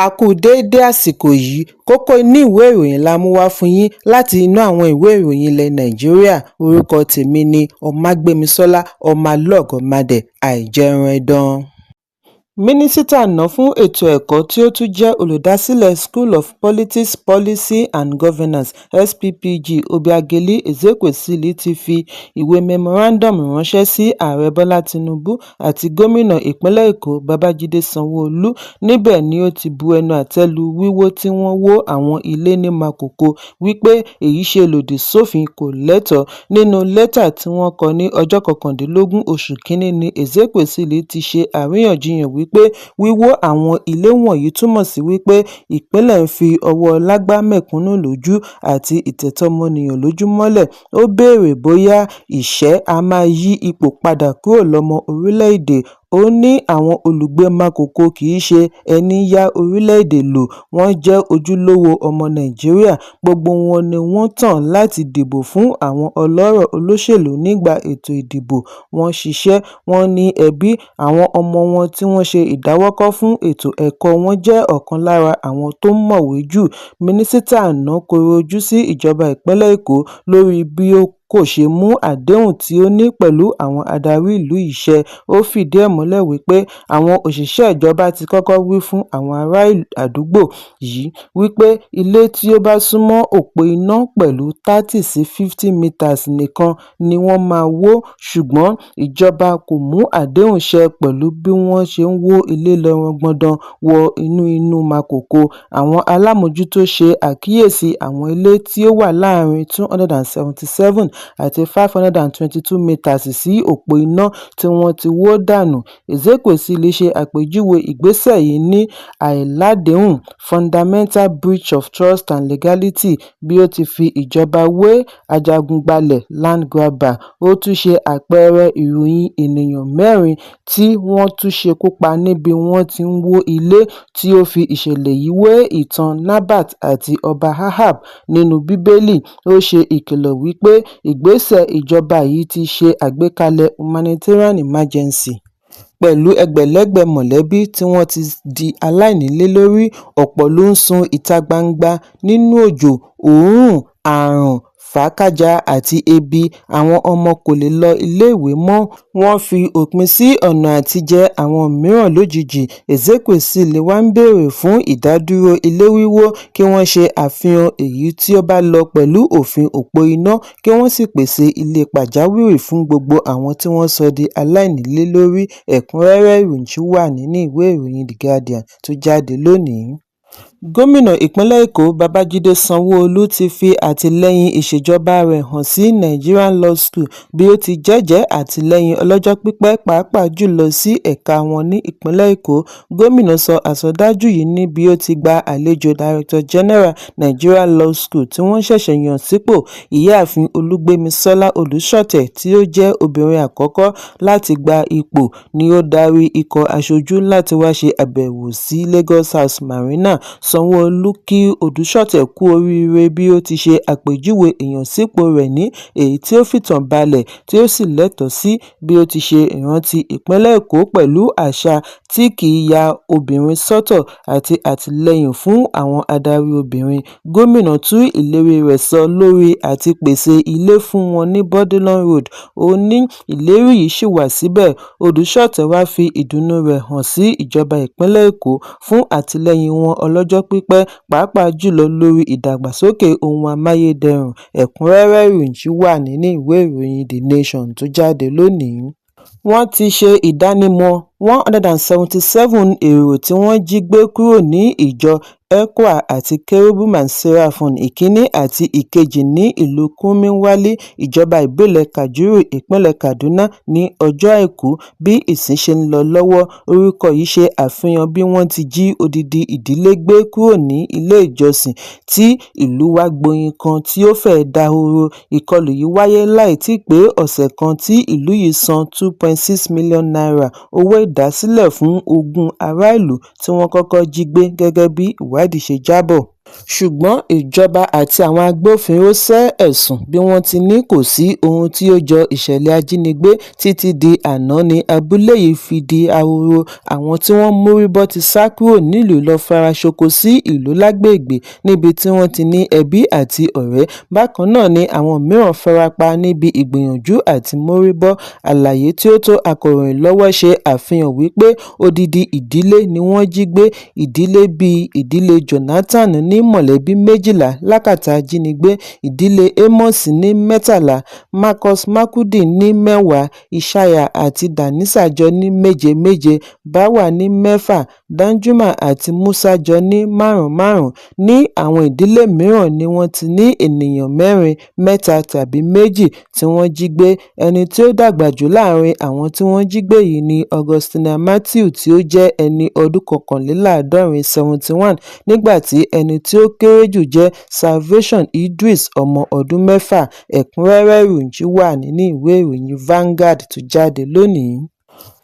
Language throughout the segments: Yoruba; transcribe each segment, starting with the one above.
A kú déédé àsìkò yìí. Kókó inú ìwé ìròyìn la mú wá fún yín láti inú àwọn ìwé ìròyìn ilẹ̀ Nàìjíríà. Orúkọ tèmi ni Ọmágbémisọ́lá Ọmọlọ́gọ̀mádẹ àìjẹunẹdàn. Mínísítà àná fún ètò ẹ̀kọ́ tí ó tún jẹ́ olùdásílẹ̀ School of Politics, Policy and Governance (SPPG), Obiageli Ezekwesili, ti fi ìwé memorandum ránṣẹ́ sí Ààrẹ Bọ́lá Tinubu àti gómìnà ìpínlẹ̀ Èkó Babájídé Sanwó-Olú. Níbẹ̀ ni ó ti bu ẹnu àtẹ́ lu wíwó tí wọ́n wó àwọn ilé ní Makòko, wípé èyí ṣe lòdì sófin, kò lẹ́tọ̀ọ́. Nínú lẹ́tà tí wọ́n kọ ní ọjọ́ 19 oṣù kínní ni Ezekwesili ti ṣe àríyànjiyàn wípé wíwó àwọn ilé wọ̀nyí túmọ̀ sí wípé ìpínlẹ̀ ń fi ọwọ́ ọlá gbá mẹ̀kúnnù lójú àti ìtẹ̀tọ́ ọmọnìyàn lójú mọ́lẹ̀. Ó béèrè bóyá ìṣẹ́ á máa yí ipò padà kúrò lọ́mọ orílẹ̀-èdè. Ó ní àwọn olùgbé Makòko kì í ṣe ẹní yá orílẹ̀-èdè lò, wọ́n jẹ́ ojúlówó ọmọ Nàìjíríà, gbogbo wọn ni wọ́n tàn láti dìbò fún àwọn ọlọ́rọ̀ olóṣèlú nígbà ètò ìdìbò, wọ́n ṣiṣẹ́, wọ́n ní ẹbí, àwọn ọmọ wọn tí wọ́n ṣe ìdáwọ́kọ̀ fún ètò ẹ̀kọ́ wọn jẹ́ ọ̀kan lára àwọn tó mọ̀wé jù. Mínísítà àná kọ̀rọ̀ ojú sí ìjọba ìpínlẹ̀ Èkó lórí bí ó kò ṣe mú àdéhùn tí ó ní pẹ̀lú àwọn adarí ìlú yìí ṣẹ. Ó fìdí ẹ̀ múlẹ̀ wípé àwọn òṣìṣẹ́ ìjọba ti kọ́kọ́ wí fún àwọn ará àdúgbò yìí wípé ilé tí ó bá súnmọ́ òpó iná pẹ̀lú 30 sí 50 meters nìkan ni wọ́n máa wó, ṣùgbọ́n ìjọba kò mú àdéhùn ṣẹ pẹ̀lú bí wọ́n ṣe ń wó ilé lọ rangbọndan wọ inú inú Makòko. Àwọn alámòójútó ṣe àkíyèsí àwọn ilé tí ó wà láàárín 277 àti 522 meters sí òpó iná tí wọ́n ti wó dànù. Ezekwesili ṣe àpèjúwe ìgbésẹ̀ yìí ní àìládéhùn "fundamental breach of trust and legality" bí ó ti fi ìjọba wé ajagun-gbalẹ̀ land grabber. Ó tún ṣe àpẹẹrẹ ìròyìn ènìyàn mẹ́rin tí wọ́n tún ṣekú pa níbi wọ́n ti ń wó ilé, tí ó fi ìṣẹ̀lẹ̀ yìí wé ìtàn Nabat àti Ọba Ahab nínú Bíbélì. Ó ṣe ìkìlọ̀ wípé ìgbésẹ̀ ìjọba yìí ti ṣe àgbékalẹ̀ "humanitarian emergency" pẹ̀lú ẹgbẹ̀lẹ́gbẹ̀ mọ̀lẹ́bí tí wọ́n ti di aláìnílé lórí, ọ̀pọ̀ ló ń sun ìta gbangba nínú òjò, oòrùn, àrùn, fàákájàá àti ebi, àwọn ọmọ kò lè lọ iléèwé mọ́, wọ́n fi òpin sí ọ̀nà àtijẹ àwọn mìíràn lójijì. Ezekwesili wá ń béèrè fún ìdádúró ilé wíwó, kí wọ́n ṣe àfihàn èyí tí ó bá lọ pẹ̀lú òfin òpó iná, kí wọ́n sì pèsè ilé pàjáwìrì fún gbogbo àwọn tí wọ́n sọ di aláìnílé lórí. Ẹ̀kúnrẹ́rẹ́ ìròyìn ṣì wà nínú ìwé ìròyìn The Guardian tó jáde lónìí. Gómìnà ìpínlẹ̀ Èkó Babájídé Sanwó-Olú ti fi àtìlẹ́yìn ìṣèjọba rẹ̀ hàn sí Nigerian Law School bí ó ti jẹ́jẹ̀ẹ́ àtìlẹ́yìn ọlọ́jọ́ pípẹ́ pàápàá jùlọ sí ẹ̀ka wọn ní ìpínlẹ̀ Èkó. Gómìnà sọ àsọdájú yìí ní bí ó ti gba àlejò Director General Nigerian Law School tí wọ́n ṣẹ̀ṣẹ̀ yàn sípò, Ìyáàfin Olúgbémisọ́lá Olùṣọ̀tẹ̀, tí ó jẹ́ obìnrin àkọ́kọ́ láti gba ipò, ni ó darí ikọ̀ aṣojú láti wá ṣe àbẹ̀wò sí Lagos House Marina. Sanwó-Olú kí Òdùsọ̀tẹ̀ kú oríire bí ó ti ṣe àpèjúwe ìyànsípò rẹ̀ ní èyí tí ó fìtàn balẹ̀ tí ó sì lẹ́tọ̀ọ́ sí, bí ó ti ṣe ìrántí ìpínlẹ̀ Èkó pẹ̀lú àṣà tí kì í ya obìnrin sọ́tọ̀ àti àtìlẹ́yìn fún àwọn adarí obìnrin. Gómìnà tún ìlérí rẹ̀ sọ lórí àtipèsè ilé fún wọn ní Bourdillon Road, ó ní ìlérí yìí ṣì wà síbẹ̀. Òdùsọ̀tẹ̀ wá fi ìdùnnú rẹ̀ hàn sí ìjọba ìpínlẹ̀ Èkó fún àtìlẹ́yìn wọn ọlọ́jọ́ pípẹ́ pàápàá jùlọ lórí ìdàgbàsókè ohun amáyédẹrùn. Ẹ̀kúnrẹ́rẹ́ ìròyìn ṣì wà nínú ìwé ìròyìn The Nation tó jáde lónìí. Wọ́n ti ṣe ìdánimọ̀ 177 èrò tí wọ́n jí gbé kúrò ní ìjọ ECWA àti Kérúbù and Seraphim Ìkíní àti Ìkejì ní ìlú Kurmin Wali, ìjọba ìbílẹ̀ Kajuru, ìpínlẹ̀ Kaduna ní ọjọ́ Àìkú bí ìsìn ṣe ń lọ lọ́wọ́. Orúkọ yìí ṣe àfihàn bí wọ́n ti jí odidi ìdílé gbé kúrò ní ilé ìjọsìn tí ìlú wá gboyìí kan tí ó fẹ́ẹ́ dahoro. Ìkọlù yìí wáyé láì tíì pé ọ̀sẹ̀ kan tí ìlú yìí san ₦2.6 million owó ìdásílẹ̀ fún ogún ará ìlú tí wọ́n kọ́kọ́ jí gbé gẹ́gẹ́ bí ìwádìí ṣe jábọ̀. Ṣùgbọ́n ìjọba àti àwọn agbófinró sẹ́ ẹ̀sùn bí wọ́n ti ní kò sí ohun tó jọ ìṣẹ̀lẹ̀ ajínigbé títí di àná ní abúlé yìí fi di ahoro. Àwọn tí wọ́n mórí bọ́ ti sá kúrò nílùú lọ́ọ́ fara ṣoko sí ìlú lágbègbè níbi tí wọ́n ti ní ẹbí àti ọ̀rẹ́. Bákan náà ni àwọn mìíràn fara pa níbi ìgbìyànjú àti mórí bọ́. Àlàyé tí ó tó akọ̀ròyìn lọ́wọ́ ṣe àfihàn wípé odidi ìdílé ni wọ́n jí gbé. Ìdílé bíi ìdílé Jonathan ní mọ̀lẹ́bí 12 lákàtà ajínigbé, ìdílé Amos ní 13, Marcus Makurdi ní 10, Ishaya àti Danisa jọ ní méje méje, Bwala ní mẹ́fà, Danjuma àti Musa jọ ní márùn-ún márùn-ún. Ní àwọn ìdílé mìíràn ni wọ́n ti ní ènìyàn mẹ́rin, mẹ́ta tàbí méjì tí wọ́n jí gbé. Ẹni tí ó dàgbà jù láàrin àwọn tí wọ́n jí gbé yìí ní Augustina Matthew tí ó jẹ́ ẹni ọdún 71, 71, nígbà tí ẹni tí ó kéré jù jẹ́ Salvation Idris, ọmọ ọdún 6. Ẹ̀kúnrẹ́rẹ́ ìròyìn yìí wà nínú ìwé ìròyìn Vanguard tó jáde lónìí.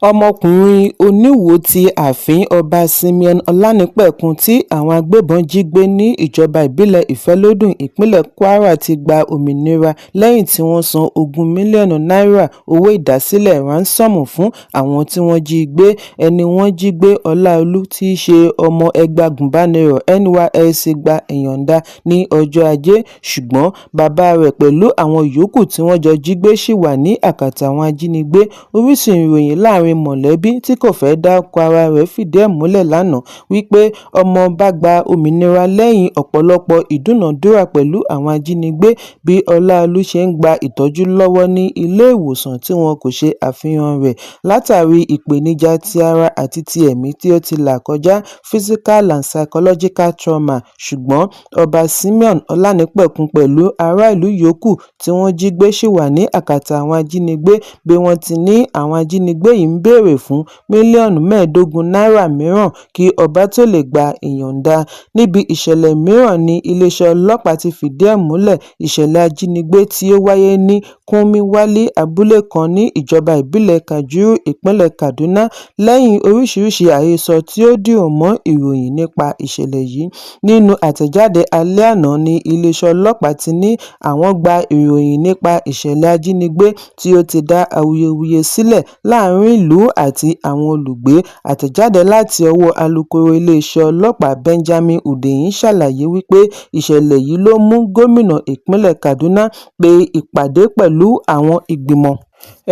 Ọmọkùnrin Oníwòó ti ààfin Ọba Simeon Olánìpẹ̀kun tí àwọn agbébọn jí gbé ní ìjọba ìbílẹ̀ Ìfọlọ́dún, ìpínlẹ̀ Kwara ti gba òmìnira lẹ́yìn tí wọ́n san 20 mílíọ̀nù náírà owó ìdásílẹ̀ ransom fún àwọn tí wọ́n jí gbé. Ẹni wọ́n jí gbé, Ọláolú, tí í ṣe ọmọ ẹgbẹ́ agùnbánirò NYSC, gba ìyọ̀ǹda ní ọjọ́ Ajé, ṣùgbọ́n bàbá rẹ̀ pẹ̀lú àwọn yòókù tí wọ́n jọ jí gbé ṣì wà ní àkàtà àwọn ajínigbé. Orísun ìròyìn láàrin mọ̀lẹ́bí tí kò fẹ́ dárúkọ ara rẹ̀ fìdí ẹ̀ múlẹ̀ lánàá wípé ọmọọba gba òmìnira lẹ́yìn ọ̀pọ̀lọpọ̀ ìdúnàádúrà pẹ̀lú àwọn ajínigbé bí Ọláolú ṣe ń gba ìtọ́jú lọ́wọ́ ní ilé-ìwòsàn tí wọn kò ṣe àfihàn rẹ̀ látàrí ìpèníjà ti ara àti ti ẹ̀mí tí ó ti là kọjá, physical and psychological trauma. Ṣùgbọ́n Ọba Simeon Olánìpẹ̀kun pẹ̀lú ará ìlú yòókù tí wọ́n jí gbé ṣì wà ní àkàtà àwọn ajínigbé bí wọ́n ti ní àwọn ajínigbé yìí ń béèrè fún mílíọ̀nù 15 náírà mìíràn kí ọba tóó lè gba ìyọ̀ǹda. Níbi ìṣẹ̀lẹ̀ mìíràn ní iléeṣẹ́ ọlọ́pàá ti fìdí ẹ̀ múlẹ̀ ìṣẹ̀lẹ̀ ajínigbé tí ó wáyé ní Kurmin Wali, abúlé kan ní ìjọba ìbílẹ̀ Kajuru, ìpínlẹ̀ Kaduna, lẹ́yìn oríṣiríṣii àhesọ tí ó dìrọ̀ mọ́ ìròyìn nípa ìṣẹ̀lẹ̀ yìí. Nínú àtẹ̀jáde alẹ́ àná ní iléeṣẹ́ ọlọ́pàá ti ní àwọn gba ìròyìn nípa ìṣẹ̀lẹ̀ ajínigbé tí ó ti dá awuyewuye sílẹ̀ láàrin ìlú àti àwọn olùgbé. Àtẹ̀jáde láti ọwọ́ alūkkóró iléeṣẹ́ ọlọ́pàá Benjamin Hundeyin ṣàlàyé wípé ìṣẹ̀lẹ̀ yìí ló mú gómìnà ìpínlẹ̀ Kaduna pe ìpàdé pẹ̀lú àwọn ìgbìmọ̀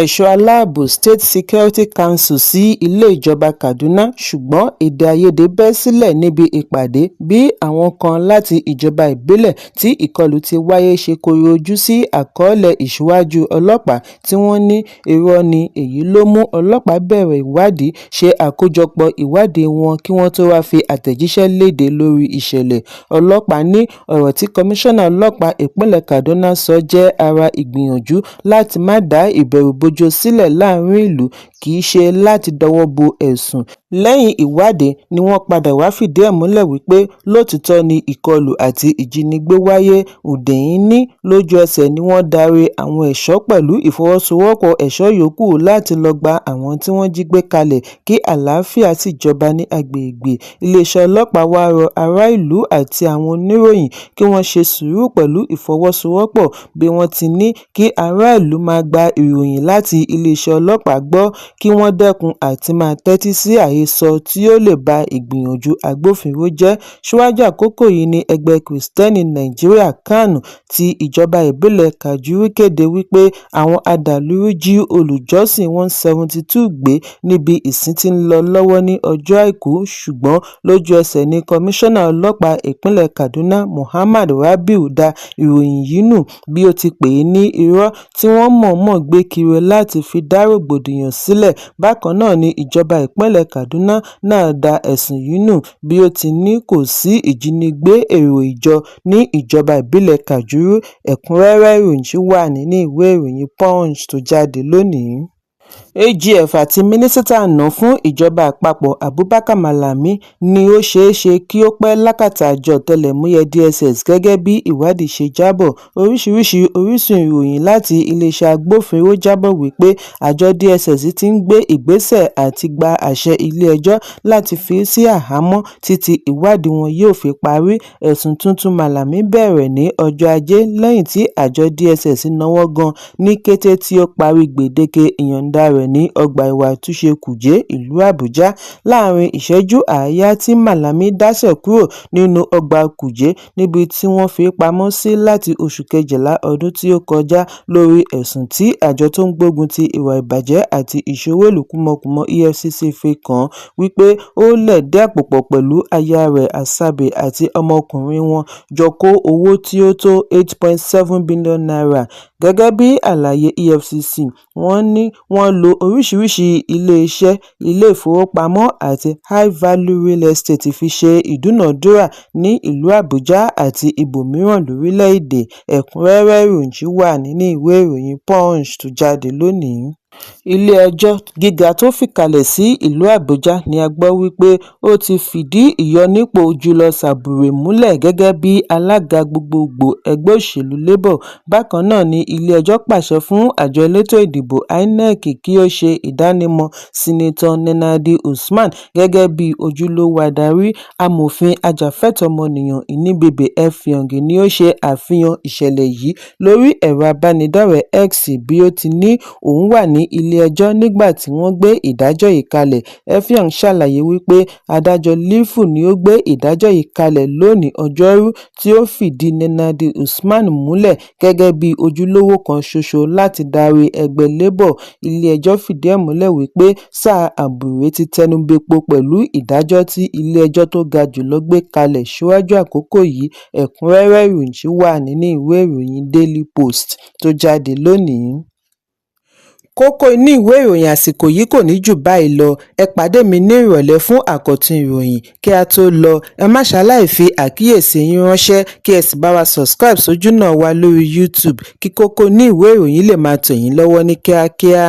ẹ̀ṣọ́ aláàbò State Security Council sí ilé ìjọba Kaduna, ṣùgbọ́n èdè-àìyedè bẹ́ sílẹ̀ níbi ìpàdé bí àwọn kan láti ìjọba ìbílẹ̀ tí ìkọlù ti wáyé ṣe kọ̀rọ̀ ojú sí àkọọ́lẹ̀ ìṣíwájú ọlọ́pàá tí wọ́n ní irọ́ ni. Èyí ló mú ọlọ́pàá bẹ̀rẹ̀ ìwádìí, ṣe àkójọpọ̀ ìwádìí wọn kí wọ́n tóó wáá fi àtẹ̀jíṣẹ́ lédè lórí ìṣẹ̀lẹ̀. Ọlọ́pàá ní ọ̀rọ̀ tí komisanna ọlọ́pàá ìpínlẹ̀ Kaduna sọ jẹ́ ara ìgbìyànjú láti má dá ìbẹ̀rùbojo sílẹ̀ láàrin ìlú, kì í ṣe láti dọwọ́ bo ẹ̀sùn. Lẹ́yìn ìwádìí ni wọ́n padà wàá fìdí ẹ̀ múlẹ̀ wípé lótìítọ́ ni ìkọlù àti ìjínigbé wáyé. Hundeyin ní lójú-ẹsẹ̀ ni wọ́n darí àwọn ẹ̀ṣọ́ pẹ̀lú ìfọwọ́sowọ́pọ̀ ẹ̀ṣọ́ yòókù láti lọ́ọ́ gba àwọn tí wọ́n jí gbé kalẹ̀ kí àlàáfíà sì jọba ní agbègbè. Iléeṣẹ́ ọlọ́pàá wàá rọ aráàlú àti àwọn oníròyìn kí wọ́n ṣe sùúrù pẹ̀lú ìfọwọ́sowọ́pọ̀ bí wọ́n ti ní kí aráàlú máa gba ìròyìn láti iléeṣẹ́ ọlọ́pàá gbọ́, kí wọ́n dẹ́kun àti máa tẹ́tí sí àhesọ tí ó lè ba ìgbìyànjú agbófinró jẹ́. Síwájú àkókò yìí ní ẹgbẹ́ Kristẹni Nàìjíríà CAN ti ìjọba ìbílẹ̀ Kajuru kéde wípé àwọn adàlúrú jí olùjọ́sìn 172 gbé níbi ìsìn tí ń lọ lọ́wọ́ ní ọjọ́ Àìkú. Ṣùgbọ́n lójú-ẹsẹ̀ ní komisanna ọlọ́pàá ìpínlẹ̀ Kaduna Muhammad Rabiu dá ìròyìn yìí nù bí ó ti pè é ní irọ́ tí wọ́n mọ̀ọ́mọ̀ gbé kiri láti fi dá rògbòdìyàn sílẹ̀. Bákan náà ni ìjọba ìpínlẹ̀ Kaduna náà dá ẹ̀sùn yìí nù bí ó ti ní kò sí ìjínigbé èrò ìjọ ní ìjọba ìbílẹ̀ Kajuru. Ẹ̀kúnrẹ́rẹ́ ìròyìn yìí wà nínú ìwé ìròyìn Punch tó jáde lónìí. AGF àti mínísítà àná fún ìjọba àpapọ̀ Abubakar Malami ni ó ṣeé ṣe kí ó pẹ́ lákàtà àjọ ọ̀tẹlẹ̀múyẹ́ DSS gẹ́gẹ́ bí ìwádìí ṣe jábọ̀. Oríṣiríṣii orísun ìròyìn láti iléeṣẹ́ agbófinró jábọ̀ wípé àjọ DSS ti ń gbé ìgbésẹ̀ àti gba àṣẹ ilé-ẹjọ́ láti fi í sí àhámọ́ títí ìwádìí wọn yóò fi parí. Ẹ̀sùn tuntun Malami bẹ̀rẹ̀ ní ọjọ́ Ajé lẹ́yìn tí àjọ DSS náwó gan ní kété tí ó parí gbèdéke ìyọ̀ǹda rẹ̀ ní ọgbà ẹ̀wọ̀n àtúnṣe Kújẹ́, ìlú Àbújá. Láàrin ìṣẹ́jú àáyá tí Malami dáṣẹ́ kúrò nínú ọgbà Kújẹ́ níbi tí wọ́n fi í pamọ́ sí láti oṣù kejìlá ọdún tí ó kọjá lórí ẹ̀sùn tí àjọ tó ń gbógun ti ìwà ìbàjẹ́ àti ìṣowó-ìlú kúmọkùmọ EFCC fi kàn án wípé ó lẹ̀dí àpò pọ̀ pẹ̀lú aya rẹ̀ Asabe àti ọmọkùnrin wọn jọ kó owó tí ó tó N8.7 bílíọ̀nù. Gẹ́gẹ́ bí àlàyé EFCC, wọ́n ní wọ́n lo oríṣiríṣii iléeṣẹ́, iléèfowópamọ́ àti High Value Real Estate fi ṣe ìdúnàádúrà ní ìlú Àbújá àti ibòmíràn lórílẹ̀-èdè. Ẹ̀kúnrẹ́rẹ́ ìròyìn yìí wà nínú ìwé ìròyìn Punch tó jáde lónìí. Ilé-ẹjọ́ gíga tó fìkàlẹ̀ sí ìlú Àbújá ni a gbọ́ wípé ó ti fìdí ìyọnipọ̀ Julius Abure múlẹ̀ gẹ́gẹ́ bíi alága gbogboògbò ẹgbẹ́ òṣèlú Labour. Bákan náà ni ilé-ẹjọ́ pàṣẹ fún àjọ elétò ìdìbò INEC kí ó ṣe ìdánimọ̀ Seneto Nenadi Usman gẹ́gẹ́ bíi ojúlówó adarí. Amòfin ajàfẹ́tọ̀ọ́ ọmọnìyàn Inibehe Effiong ni ó ṣe àfihàn ìṣẹ̀lẹ̀ yìí lórí ẹ̀rọ ìbánidọ́rẹ̀ẹ́ X bí ó ti ní òun wà ní ilé-ẹjọ́ nígbà tí wọ́n gbé ìdájọ́ yìí kalẹ̀. Effiong ṣàlàyé wípé adájọ́ Lifu ni ó gbé ìdájọ́ yìí kalẹ̀ lónìí Ọjọ́rú tí ó fìdí Nenadi Usman múlẹ̀ gẹ́gẹ́ bíi ojúlówó kan ṣoṣo láti darí ẹgbẹ́ Labour. Ilé-ẹjọ́ fìdí ẹ̀ múlẹ̀ wípé sáà Abure ti tẹnubẹ́po pẹ̀lú ìdájọ́ tí ilé-ẹjọ́ tó ga jùlọ gbé kalẹ̀ síwájú àkókò yìí. Ẹ̀kúnrẹ́rẹ́ ìròyìn yìí wà nínú ìwé ìròyìn Daily Post tó jáde lónìí. Kókó inú ìwé ìròyìn àsìkò yìí kò ní jù báyìí lọ. Ẹ pàdé mi ní ìrọ̀lẹ́ fún àkọ́tún ìròyìn. Kí a tó lọ, ẹ má ṣaláì fi àkíyèsí yín ránṣẹ́ kí ẹ sì bá wa subscribe sójúnà wa lórí YouTube kí kókó inú ìwé ìròyìn lè máa tẹ̀ yín lọ́wọ́ ní kíákíá.